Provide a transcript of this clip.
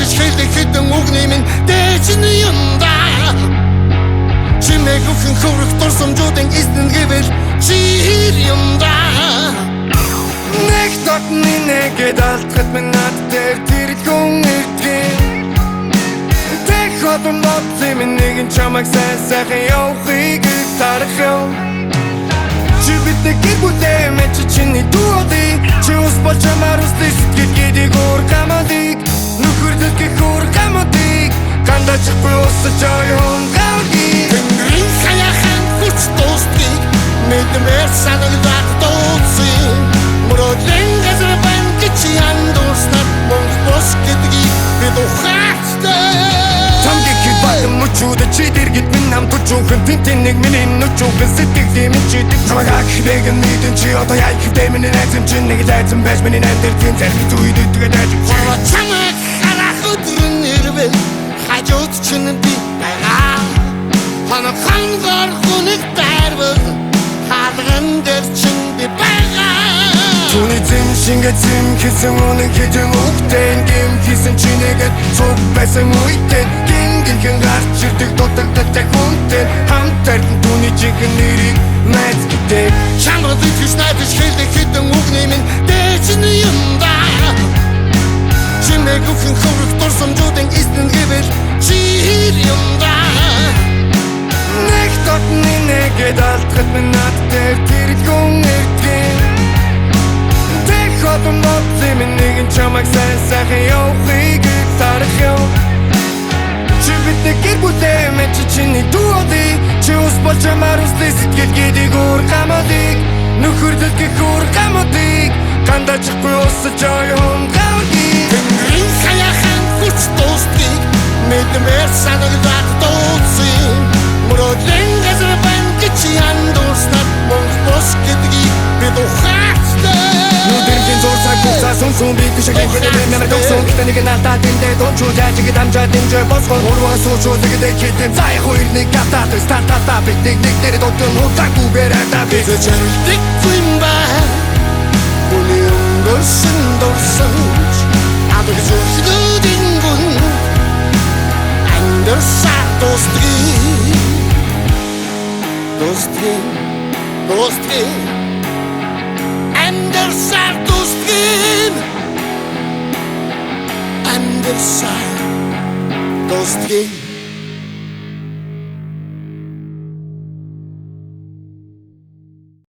найдаж хэлэх хэдэн үгний минь дээжин юм да. Чимээгүйхэн хөрөх дурсамжуудын эзэн гэвэл чи хэр юм да. Нэг дотны нэгэд алдахад минь над дээр тэрэлгүн ирдгийг. Тэг хотон бодсон минь нэгэн чамайг сайн сайхан явахыг тарах юм. Чи бидний гэр бүлээ мэн чи чиний дүү. Чи ус болж чамаар услыг сэтгэл гэдэг өөр гамалыг. Нөхөрлөл гэх өөр гамалыг. Гандачихгүй усаж оюун гавгийг. Тэнгэрийн хаяхан хүч дуустгийг мэдмээр санагдаад дууцсан. Мөрөөдлийн газар байна гэж андуурснаар мөнх бус гэдгийг бид ухаацтай. Тамгийг хэд бatan мөчүүд чи дэргэд минь нам түчүүхэн тэнтэн нэг миний нүчүүхэн сэтгэлийн минь чи чамайг ахбэг мэдэн чи одоо яа ихтэй миний найзам чи нэг лайзан байж миний найз дээр зарим зүйл итгэдэг ажиг. Хороо чамайг харах өдөр нь ирвэл хажууд чинь би байгаа. Хоног хангар хүнийг дайрвал хаалган дээр чинь би байгаа. Түүний зэм шингэ зэм хийсэн үнэн хэдэн үгтэн гим хийсэн чинээгээд цуг байсан үедээ гин гинхэн гарч ирдэг дутагдaltaй хүнтэй хамт тарин түүний жинхэнэ нэрийг найз гэдэг. Чамд итгэж найдаж хэлэх хэдэн үгний минь дээжин юм да. Чимээгүйхэн хөрөх дурсамжуудын эзэн гэвэл чи хэр юм да. Нэг дотны нэгэд алдахад минь над дээр тэрэлгүн ирдгийг. Тэг хотон бодсон минь нэгэн чамайг сайн сайхан явахыг тарах юм. Чи бидний гэр бүлээ мэн чи чиний дүү. Чи ус болж чамаар услыг сэтгэл гэдэг өөр гамалыг. Нөхөрлөл гэх өөр гамалыг. Гандачихгүй усаж оюун гавгийг. Тэнгэрийн хаяхан хүч дуустгийг мэдмээр санагдаад дууцсан. Мөрөөдлийн газар байна гэж андуурснаар мөнх бус гэдгийг бид ухаацтай. Нүдэрхийн зурсаг хугацаа сүнсүн би тишээ гэхэд нэмэр төгсөн гэтээ нэг надад тэндээ дунчуу жажиг дамжаа дэмжээ босгон урваа суучуу тэгдэ хитэн за яг хоёр нэг гатаа стартата бид нэг нэг дээр дутан хуцаагүйгээр ата би Чарилдэггүй юм ба. Хүний өнгөрсөн дурсамж алаг зүрхнүүдийн гүн амьдарсаар дуустгийг. Дуустгийг, дуустгийг, амьдарсаар дуустгийг, амьдарсаар дуустгийг.